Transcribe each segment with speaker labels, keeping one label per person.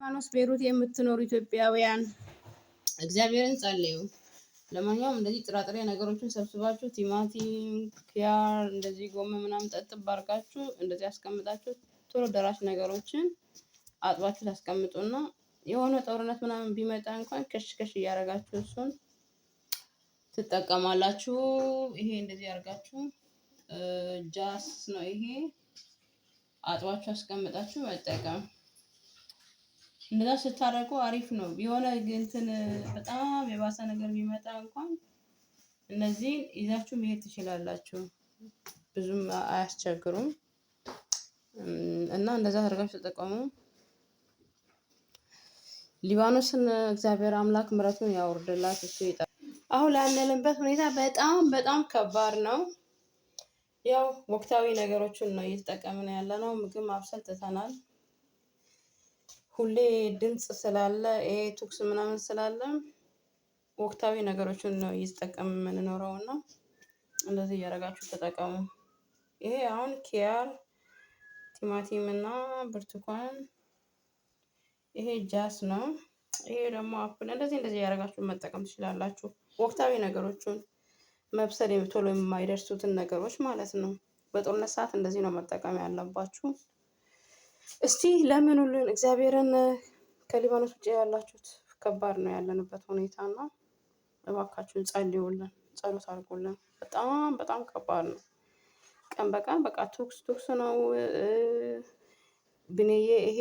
Speaker 1: ሊባኖስ ቤሩት የምትኖሩ ኢትዮጵያውያን እግዚአብሔርን ጸልዩ። ለማንኛውም እንደዚህ ጥራጥሬ ነገሮችን ሰብስባችሁ ቲማቲም፣ ኪያር፣ እንደዚህ ጎመን ምናምን ጠጥብ አድርጋችሁ እንደዚህ አስቀምጣችሁ ቶሎ ደራሽ ነገሮችን አጥባችሁ ታስቀምጡና የሆነ ጦርነት ምናምን ቢመጣ እንኳን ከሽ ከሽ እያደረጋችሁ እሱን ትጠቀማላችሁ። ይሄ እንደዚህ አድርጋችሁ ጃስ ነው ይሄ አጥባችሁ አስቀምጣችሁ መጠቀም። እንደዛ ስታደርጉ አሪፍ ነው። የሆነ እንትን በጣም የባሰ ነገር ቢመጣ እንኳን እነዚህን ይዛችሁ መሄድ ትችላላችሁ። ብዙም አያስቸግሩም እና እንደዛ አድርጋችሁ ተጠቀሙ። ሊባኖስን እግዚአብሔር አምላክ ምሕረቱን ያውርድላት። እሱ ይጠ አሁን ላለንበት ሁኔታ በጣም በጣም ከባድ ነው። ያው ወቅታዊ ነገሮችን ነው እየተጠቀምን ያለ ነው። ምግብ ማብሰል ትተናል። ሁሌ ድምፅ ስላለ ይሄ ተኩስ ምናምን ስላለ ወቅታዊ ነገሮችን ነው እየተጠቀምን የምንኖረው እና እንደዚህ እያደረጋችሁ ተጠቀሙ። ይሄ አሁን ኪያር፣ ቲማቲም እና ብርቱካን፣ ይሄ ጃስ ነው። ይሄ ደግሞ apple። እንደዚህ እንደዚህ እያደረጋችሁ መጠቀም ትችላላችሁ። ወቅታዊ ነገሮችን መብሰል ቶሎ የማይደርሱትን ነገሮች ማለት ነው። በጦርነት ሰዓት እንደዚህ ነው መጠቀም ያለባችሁ። እስቲ ለምኑልን እግዚአብሔርን። ከሊባኖስ ውጭ ያላችሁት ከባድ ነው ያለንበት ሁኔታ እና እባካችሁን ጸልዩልን፣ ጸሎት አድርጉልን። በጣም በጣም ከባድ ነው። ቀን በቀን በቃ ተኩስ ተኩስ ነው። ብንዬ ይሄ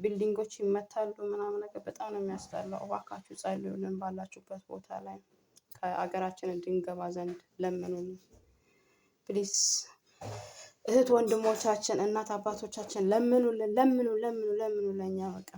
Speaker 1: building ኦች ይመታሉ ምናምን ነገር በጣም ነው የሚያስጠላው። እባካችሁ ጸልዩልን፣ ባላችሁበት ቦታ ላይ ከሀገራችን እንድንገባ ዘንድ ለምኑልን please። እህት ወንድሞቻችን፣ እናት አባቶቻችን ለምኑልን፣ ለምኑ ለምኑ ለምኑ ለእኛ በቃ